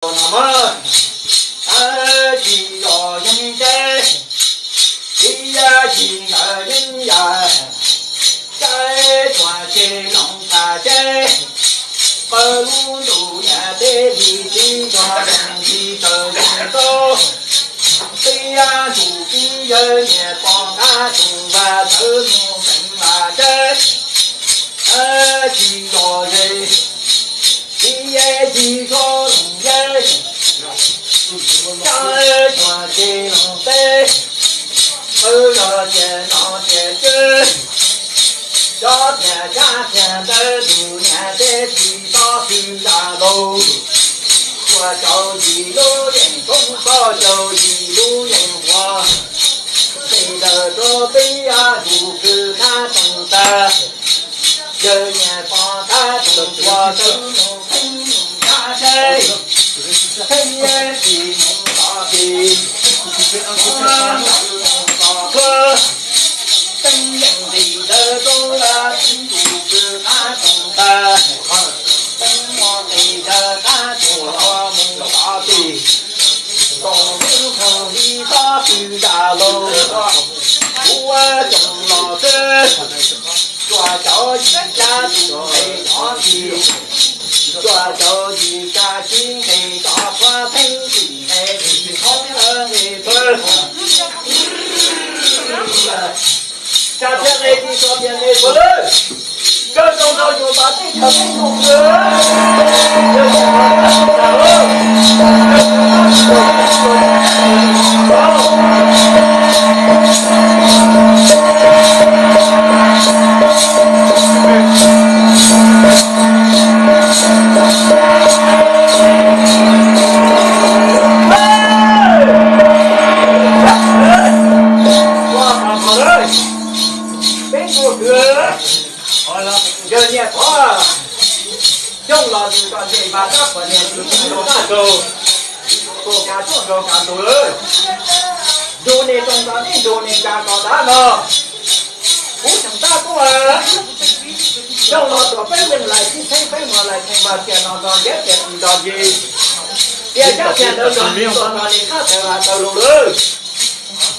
no mas, tsis yog yeeb teb, ib yam tsis ntawd yeeb yam, teb tsuas tseg loos tham teb, pawg lub ntuj niam teb li tib tog zoo li raws zeeg tau, tib yam ntsuj tib yawg niam pog qab tug vas tawv mus xeev vas teb, tsis yog ze, tib yam tsis tshua loos yeeb, teb tsuas tseg loos teb, pawg lug tias no tias tswv, cov tias cab tias ntawd tus niam teb tsis txhob txwm zam laug, tsuas caum yim lub yeej koob txhob caum yim lub yeej huas, tej ntawd rau peb yam tus kwv thab toom tag, yawg niam pog thab toom tuag tawv mus pheej mus thab teb, pheej yeej tsis mus tom pis, mus tom tuag, pheej yeej nqis ntawd rau tus kwv thab toom tag, pheej mus nqis ntawd thab tuag mus tom pis, koom lub nroog li txhob txwm zam laug, ua tsoom los xwb, tsuas caum yim cab tus nqes cov tsis, tsuas caum yim cab tsis nqes cov phuab pheej tsis nqes tsis khoob lawv nqes pawg. Cab thiab nqes tsis txog tias nqes pawg lawm. Koj zoo nrog yus ntaus teb chaws teb nkaus lawm. Peb tug kwv, yawg niam pog, coj los tus txom nyem mas rab phuam niam txiv tsis nrog naj rau, tus kav rooj nrog kav tus, nrug niag rooj nrog dej nrug niag tsa kom dab no. Kuv tseem tab kuj coj los tuam peb leeg lais tib theeb peb muag lais theej vaj tias no nrog ntiav tias tsis nrog ntsis. Tias cab tias ntawd nrog ntsis tuaj nrog niag qab tawg vas tawg lus lawm.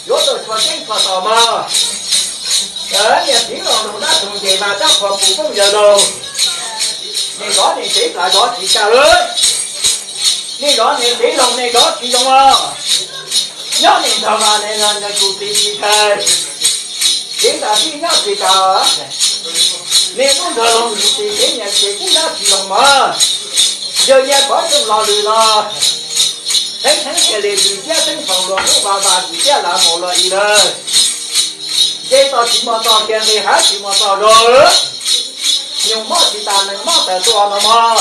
Yuav tau tshua tseeb tshua tos mog. Niag txiv los nug dab tug nce mas rab qhuas puv poob yawg laug. Nej zov nej tsev plas zov tsis tsa lawm. Nej zov nej tsev loog nej zov tsis zoo os. Nyob nej nrog mas nej tus txiv tsis tshais, kev ntas txij nyob tsis tas. Nej lub nrog loog tus txiv kev nyiam tsis kub nab tsis loog mog. Yawg niag pov tseeb los lwm los, theeb theeb cia li lwm thiab theeb faus luag lub va va lwm thiab lav maus luag i lawm. Nce toj tsis muaj toj kiag, nqis hav tsis muaj toj zog. Nyuj mob tsis tas nees mob tawm tuaj no mog.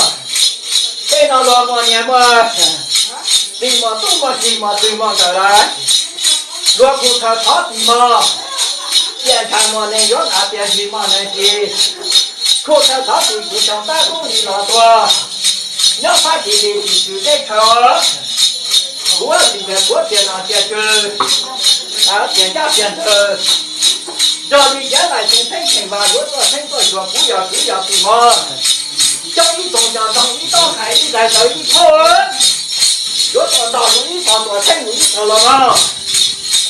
Tej no luag muaj niam muaj txiv muaj tub muaj ki muaj twg muaj nkawm lawm. Luag kuj thawj thov txim mog. Tiaj ntsha muaj neeg yuav hnav tiaj ntsig muaj neeg txim. Kuj thawj thov txim kuv xyoo tab kub li los tuag. Nyob fab kis li tsis tswm zeb chaw. Kuv tsis ncaws kuav tiag no tiag tsw, tiag ncaj tiag ntawd. Nrog li yav lais tseem theej tseem vas yuav tuaj theej tuaj xyuas kuv yog kwv yog tij mog. Coob ib tsoom cov ntoo ib tob hais ib zais ntawd ib thauj. Yuav tuaj nrog yus ib tog tuaj theej yus ib tog los no.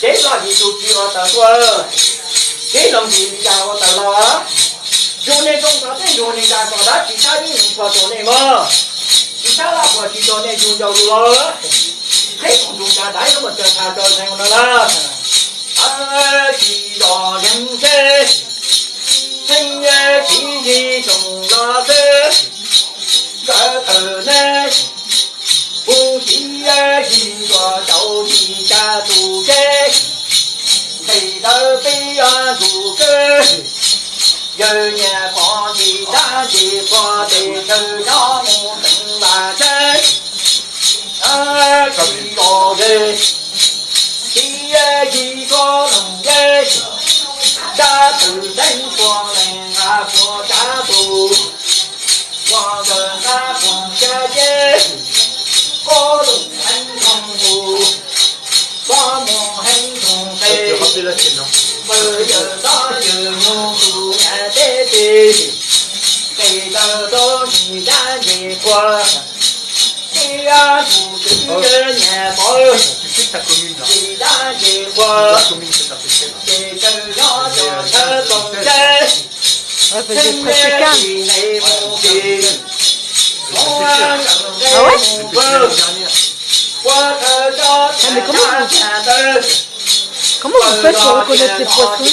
Kev loj yim tus tsis ua tawm tuaj, kev loog yim li cas ua tawm los. Yug nej zoo txog tej yug nej cas txog dab tsis sab ib mus txog rau nej mog. Tsis sab laj puas tsis rau nej yug yau lug los. Peb tus tus cas dab yuav mus tsaws tha rau zeeg no lawm. Tsis zos yeeb teb, tseeb txiv yig tsoom los xwb. Nkawd thawm neb, kuv txiv yig yuav tau yim cas tus tsev. Nqis ntawd peb yuav ntug kwj, yawg niam pog nqis dab nqis qhua tes chaw nyob mus teev vas tsheb. Tsis zos ze, txiv yig koj loog ze, dab tawm teeb puas lees nqa puas tsav tus, puas nkawm nqa puas ntiab ceb, koj loog heev thooj mus, koj mus heev thooj qes, pawg yawg tob yawg nyuj tus niam teb teb, nqis ntawd rau nqis dab nqis qhua, tib Eux, je préfère quand même. Ah ouais? Ah, mais comment vous, comment vous faites pour reconnaître les poissons?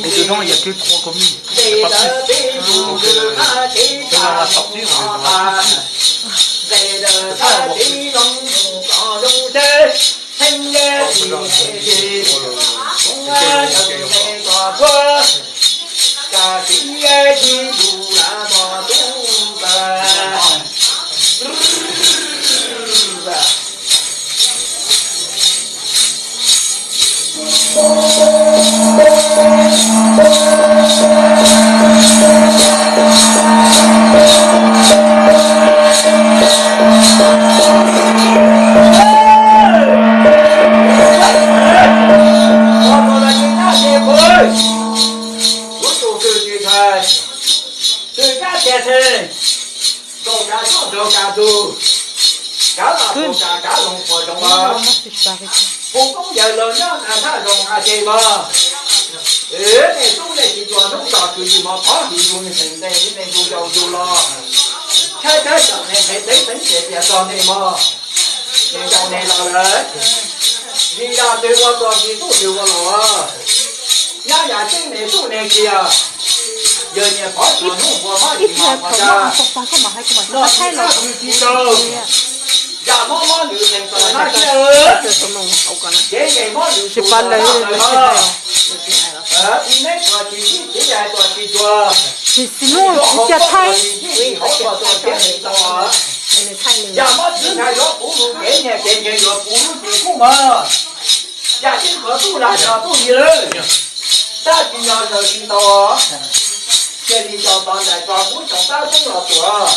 Et dedans, il n'y a que trois communes. Il n'y a pas plus. Donc, euh, quand on va sortir, on les aura tous. On peut pas avoir plus. Tus kab tiag tiag, ntaus kav soj ntaus kav tus, kav lam puas kav, kav zoo puas zoo los. Kuv koob yawg los nyob nram thaj zoov A Ces mas, nej tub nej tsis tuaj hnub no, tsuas yus mov qhov hwv yus, nej tseem ntes nej tus yau yus los. Tshaib tshaib tawm nej nqhis teeb teeb ces tias txog nej mog, ces ntaus nej los lawm. Vim yog twg ua txog tsis tub twg ua los. Nyab yam tseeb nej tub nej kiag, yawg niam pov tsuas hnub npua mob tsis mov qhov tsa, noj tsis txhab tsis tsis tau, yam mob mob lwm teem tawm hnab siab, kev nkees mob lwm tus tawm hnab tawm no. Tsis neb tsuas tsis sib txiv, yawg tsuas tsis tsuag, tsis noj tsis coj txhab tsis sib txiv, hauv tsuas tsuas kev tsis tau. Yam mob txwv ntshai yuav puv lub kev nyiaj, kev nkees yuav puv lub tsis kub mog. Yam tseeb qhov tub lag tso tub yig lawm, tab tsis yog sawv tsis tau. Cia li tso tov ntais tso kuv tsoom tab tub los tuam.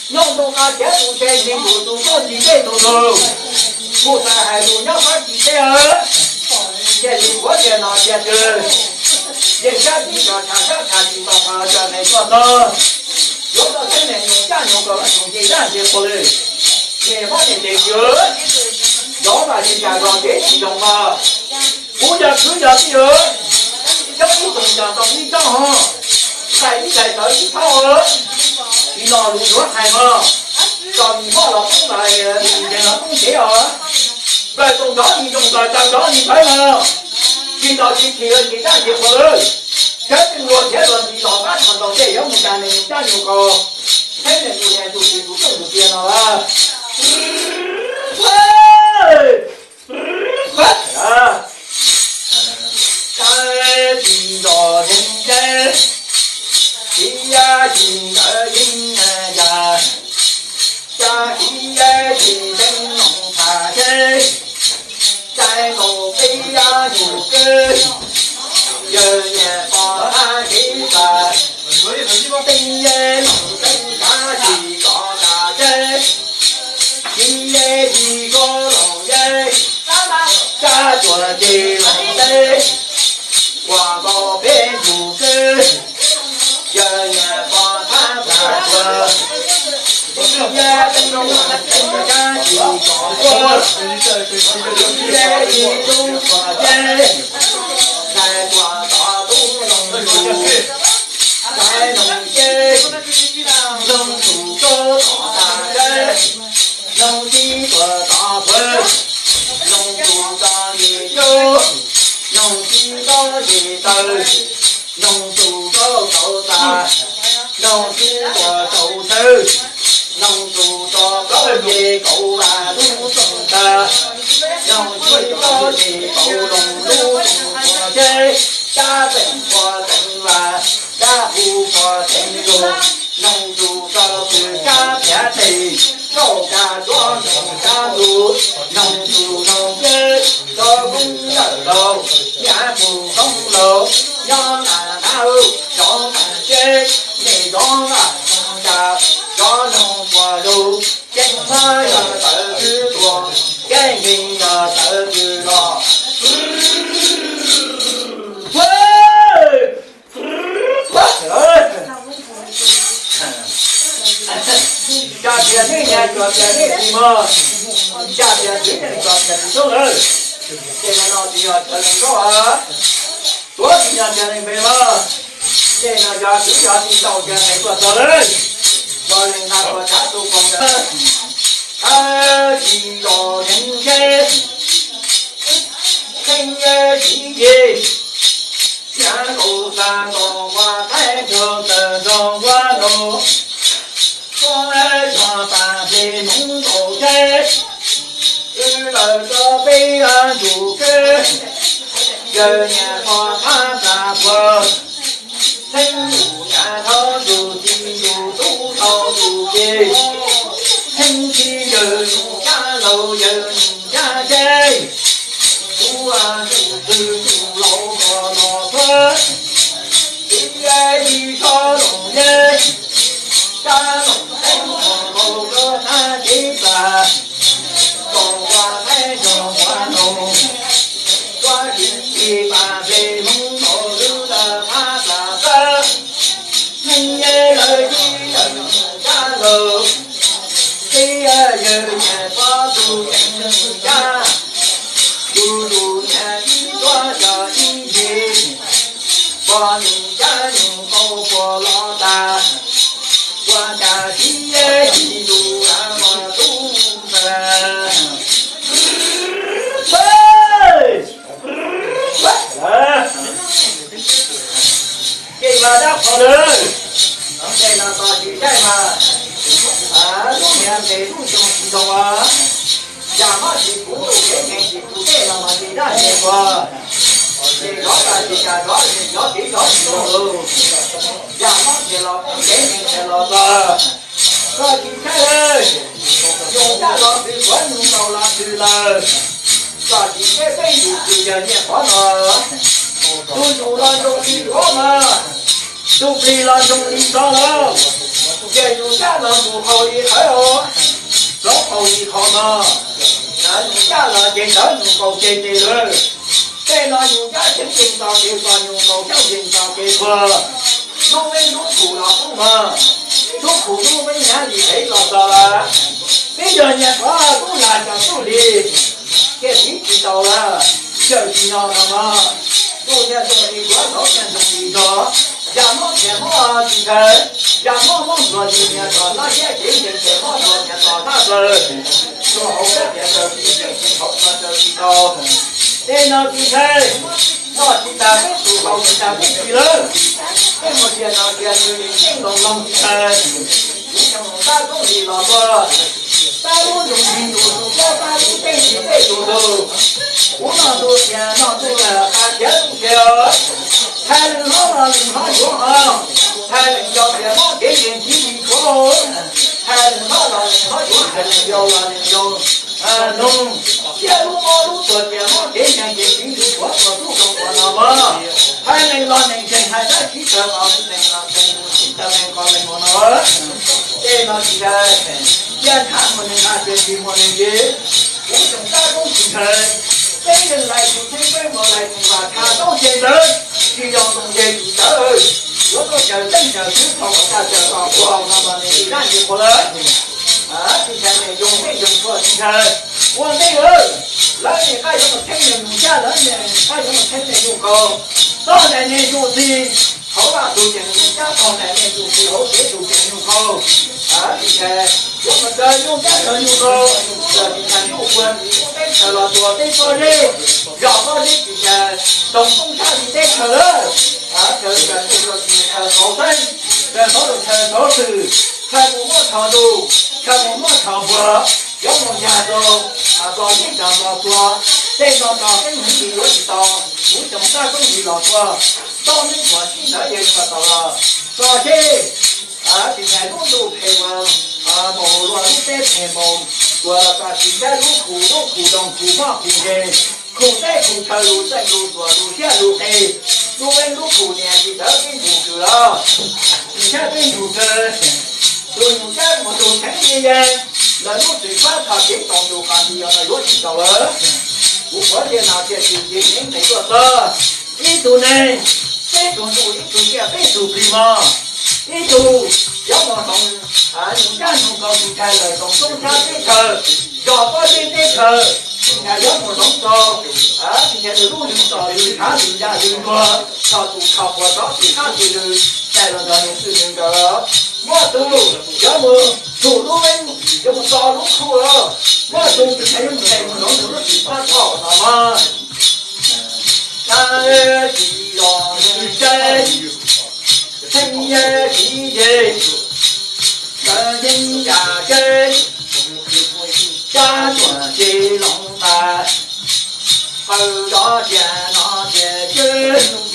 Nyob ntu qab tiav tus tse ntsis tus tus tuaj ntsis tej tus tus, kuv xav hais lus nyob qab tsis teb. Cia li kuav tias no tias twg, yeej sab tsis tso tshav sab tshav tsis tau qhov cov neeg tuaj txog. Yuav tau teb neeg nyoos caj nyoos kaus tus nce dab nce qhua lwm, ces mob ces tes xyov, yov mas tsis tas zog kev tsis zoo mas. Kuv yog khwv yog tij, coob ib tsoom yog tau ib tsob ho, nqaij ib nqaij tawv ib thaub. Tsis no lus yuav hais mas, tso nws mob los poob mas, nws nce los poob kev os. Nplaig tau nrov ni zoo nplaig, tau nrov ni nplawg mas, tsis nto tsis chim nce dab nce qhua lwm. Sab tseej luag thiab luag ntsis los qab thaum ntaus dej yuav mus cas nws dab nws qau, thiab nws tus niam tus txiv tus txuj tus tiag no lawm. Tab sis nto zeeg teb, txiv yab tsis ntawd yeej yas, cab txiv yab tsis teeb noog phas tsheb, caij nkaus peb yab tus kwj, yawg niam pog thab kev tas, teeb yab noog teeb kav tsis kov tas tsheb, txiv yab tsis kov loos yab, cab tsuas tsis loos teb, uas nkaus peb tus kwj, yawg niam pog thab tas tsuas, txiv yab teeb noog teeb kav tsis kov tuaj, txiv yab tsis tub tsuas tsheb, ntxhais tsuas tov tub noog tus, ntxhais noog tsheb, noog tus koj tov tas tsheb, noog tib tsuas tov phuv, noog tus tov nce cub, noog tib tov nce taw, noog tus koj tov tas, noog tib tsuas tov tsheb, noog tus tov koj nce kaus vas lub rooj tas, noog tib tov nce kaus loos lub rooj tsheb, cab teem pua teem vas, cab hu pua teem lug, noog tus tov pwm cab piav teg, kauj kab tsuab noog cab lug, noog tus noog ceb tov koob yawm laus, nyab tus koob laus, nyob nram nab zov nram ceb, nej zov nram noog cas, zov noog puas lug, ceeb hmab yog tawv twg tuag, ceeb nkeeg yog tawv twg los. Ua, ua, ua, ua, Cas tias nej nyias cov tias nej tsis mog, cas tias txiv neej cov tias tsis txhob lawm. Ces no tsis yog cov neeg nkaub a, tuav tsis yog cov neeg npe los, ces no yog tsis yog tsis tau cov neeg tuaj txog lawm. Los neeg na tuaj tshav tuaj pom ntawd, tsis yog neeg ntshe, neeg ntshe tsis yig. Nyav nkaus xa nkaus nqua qaib nrog taws nrog nqua no, tuaj cog pas hle nub nkaus teb, wb lawm rau peb ntsuj kawg, yawg nyias txog qab tas puag, theej mus nyias thov tus txiv tus tub thov tus ke, theej tsis yawg nus cab laus yawg nus cab ceb, tub ntsuj plig ntsuj laus kom los txog, txiv yij tso loos yej, cab loos teeb kom nkaus rau thab cev plas, kom ua thaib zog ua noog, ua tsis txij pas hle hmoob nkaus lub lawv qab plas txawb, neeg yej lawv tib yawg nus cab laus, tib yawg nyias txog tus tseem nus cab, tus tus nyias ib tsuab yog ib ntsis, pog nus cab nus nkaus puas los tas, ua cas tib yawg tsis tus a mas tub ntawd. Ces mas dab qhov lawm, ces no tos tsis caij mas, lub niag ces lub xyoo tsis zoo a, yam mob tsis puv lub kev nkeeg tsis puv tej no mas tsis dab tsis qhuas, ces zov tas tsis cas zov, zov tsis zov tsis zoo lawm, yam mob ces los poob kev nkeeg ces los txog. Koj tsis tshaib, yus caj los twg kuav yus ntaus los twg lawm. Koj tsis tshaib peb yus twg yog niaj qhov no. Tus yus los zoo li yuav mas, tus plig los zoo li ntxov los, ces yus caj los mus qaug li qhawv os, plaub qaug li qhov no. Yus caj los ces ntawd yus nkaus ces ces lawm. Tej no yus cab cheeb yeej txog kev txog, yus nkaus xyab yeej txog kev txog. Lub neej lub khum los poob mas, lub khum lub neej nyav li phev los txog lawm. Peb yog nyias qhov tub lag cov tub li, thiaj tiv tsis tau lawm. Cawm tsis no no mas, tub thiaj zoo li yuav, nraug thiaj zoo li zog. Yam mob thiaj mob tsis ntshaw, yam mob mob ntxuag li nyias txog lab siab, kev nkeeg thiaj mob ntxuag nyias txog thaj plaws. Txhua hauv siab thiaj raws tsis nkeeg, tsis hauv txog raws tsis tau. Tej no tsis ntshaw, noj tsis tas peb tus, haus tsis tas peb txiv lawm. Peb mus txias no txias nws li tseeb loos loos tsis ntshaw. Kuv xyoo tab koob li los tuaj, tab lub ntsug ntsis ntsug tus, tab lub tej ntsis tej tus ntug. Kuv noj ntuj txias noj ntuj, qha khiav ntuj txias. Hais lees hlob los lees hlob yuav hos, hais lees yau txias mob kev nkeeg tsis li tshuav. Hais lees hlob los lees hlob yuav, hais lees yau los lees yau noog. Thiab lub mob lub tuag txias mob kev nkeeg ces tsis li tshuav, txog tub zoo ua no mog. Hais lees los lees tsees, hais dab tsi tawg qos lees los tsees, tsis tawg lees qos lees ua no. Tej no tsis ntshaw, cia ntshav muaj neeg nqa, cia tsis muaj neeg li. Kuv xyoo tab koob tsis ntshaw, peb yeej lais tus txheeb, peb muaj lais tus vam, tshav taub ces ntawd tsis yog ntoo ces tsis tawv. Yuav tuaj caws teeb caws xwb, thaum ua cas caws tau ua no los nws tsis dab tsis qhuas lawm. Tsis ntshaw niaj yoog tej yoog tshuaj tsis ntshaw. Ua ntej lawm, lawv niaj qab yuav mus txheeb niaj yus cab, lawv niaj qab yuav mus txheeb niaj yus nkaus. Txog niaj niaj yus txiv, hauv vaj tus tseem yus cab, txog niaj niaj yus txiv, hauv kev tus tseem yus nkaus. Tsis ntshaw, yuav mus raws yus cab raws yus nkaus. Tsis ntshaw yus ua ntxiv lub teb chaws los tuag teb txhob zeb, zos txhob zeb tsis ntshaw, toog poob sab li teb chaws lawm. Chaw chaw ntuj rau tsis chaw xauv xeeb, chaw xauv rau chaw xauv xwm, chaw mus muab tsho ntuj, chaw mus muab tsho npuag, yuav mus yag rau txog teb chaws txog tuag, tej no txog teeb meem li yuav tsis tau. Kuv xyoo tab koob li los tuaj, txoj neeb khuam sib ntawd yeej tshaj tau los txog seb. Tsis ntshaw lub ntuj phem uas mus luaj lub teb phem mus, uas txog tsis ntshaw lub khum, lub khum doog khum mob khum nkeeg, khum teb khum chaw lus txeej lus tuam lus siab lus qis, lub eeb lub khum niam tsis tawv peb ntug kws los, tsis ntshaw peb ntug kws. Tus nyuam cab mus tus cheeb li yeej, lawv lub txwm fab txhom kev tau ntus qas nti yog no yuav tsis tau lawm. Kuv qhuav tias no tias tsis tiv neeb nqis tuaj txog, ib tug neeg, peb tug ntuj, ib tug tiaj, peb tug plig mog, ib tug yuav mus hloov nug kab nug nkaus tus ntxhais lawm, toom toob sab teb chaws, zos pob zeb teb chaws, tsis nrhav yuav mus hloov txog, tsis nrhav nws lub lwg tom lwg hav lwg yam lwg luag, txog tus kho puas rov tim qab tim lwg, daim los ntawm nws xwm nws nkawd, muaj tus yuav mus tsum lub leeb, yuav mus txo lub khu los, muaj tus tsis nrhav yuav mus tes mus hloov nws lub txim pab txhom no mas. Dab tsi los nws tsev, theej yej tsis yej, ntawd yeej yam tseeb, sab tuam tsev loov tas, qawm zov tias no tias tswb,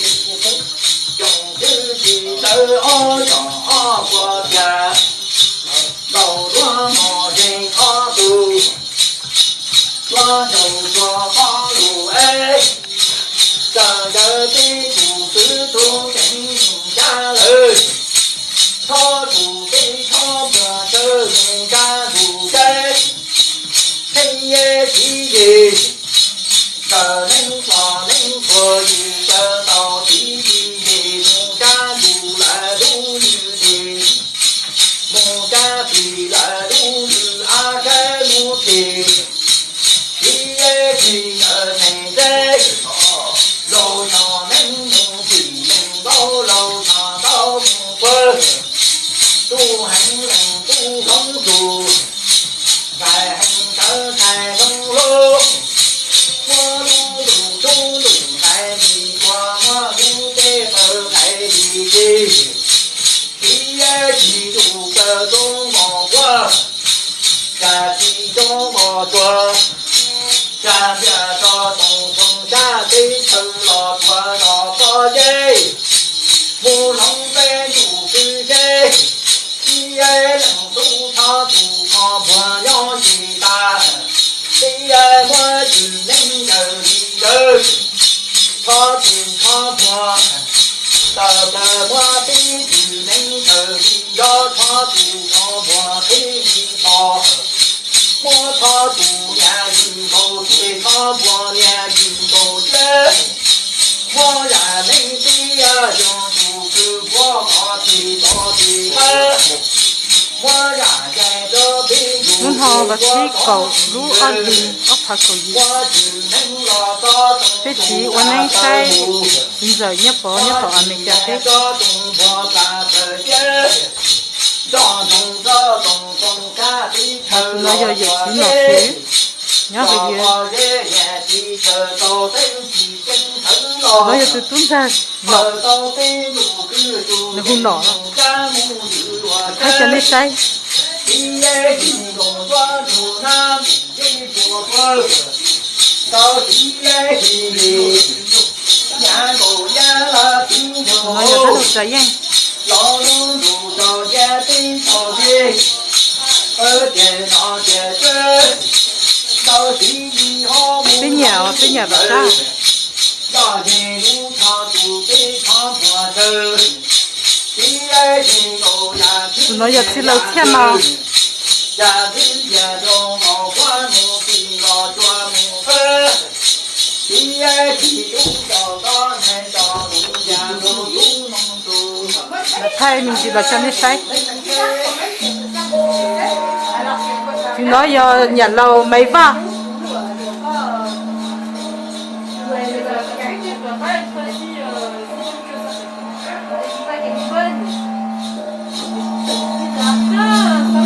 tsoom kwv tij tawv ob tsoom ob puas tias, ntaus duab mos zeeg ob tug, duab ntaus tsuag ob lus es, txawm ntawd peb tus kwv tug teev mus sab lawm, txhob tus peb txhob muag tsawb mus sab tus teb, theej yej tsis yej, ntawm neeb pom neeb puag yim sawv ntaus tib tib yej mus sab tus lawv lub lwg tes, mus sab tim lawv lub lwg ab saib mus tes, tib yej tsis ntawd neeg teb, laus txhom neeb mus tim neeg ntaub, laus txhom ntaub mus puag, tub heev leej tub hloov tus, ntxhais heev sawv ntxhais hloov lub, muab lub ntuj tub ntuj ntxhais ntxim tuag, muab lub teb qawv ntxhais dim tsis, tib yej tsis tus kaw tub npog puag, tsa tsis tub npog tsuag, tsa ntiag tso toom tsoom sab teb chaws los tuag zos pob zeb, mus hloov peb ntuj kwv zeb, tib yej leej tub txhob tus qhov puag nyob tsis tas, tib yej muab tsis neeb ncaws li ntawd, txhob tus qhov puag, tawm plaws muab tib tsis neeb ncaws li nco, txhob tus qhov puag qhib li pos, muab txhob tus niag yws nkaus ces txhob puag niag yws nkaus thiab, muab yam neeb tib yog tus kwv puab qhov tsis tau tsis qab, muab yam yees rau peb tus kwv puab qhov tsis tau, muab tsis neeb los txhob tus peb tsis ua neeb saib, txiv ntxawm nyob pov nyob tom Amelikas teb. Tus no yog yawm txiv nom xwb, nyob hauv yws. Tus no yog tus tub ntxawg nom, nws hu nom, thaij cov nej saib. Tus no yog dab laug Tsav Yeej. Peb nyiam os, peb nyiam tom sab. Tus no yog txiv laus Txhiaj Mas. Thaij me ntsis los coj nej saib. Tus no yog niam laus Maiv Vaj.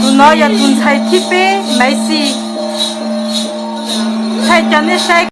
Tus no yog tus ntxhais thib peb, Maiv Xis. Thaij cov nej saib.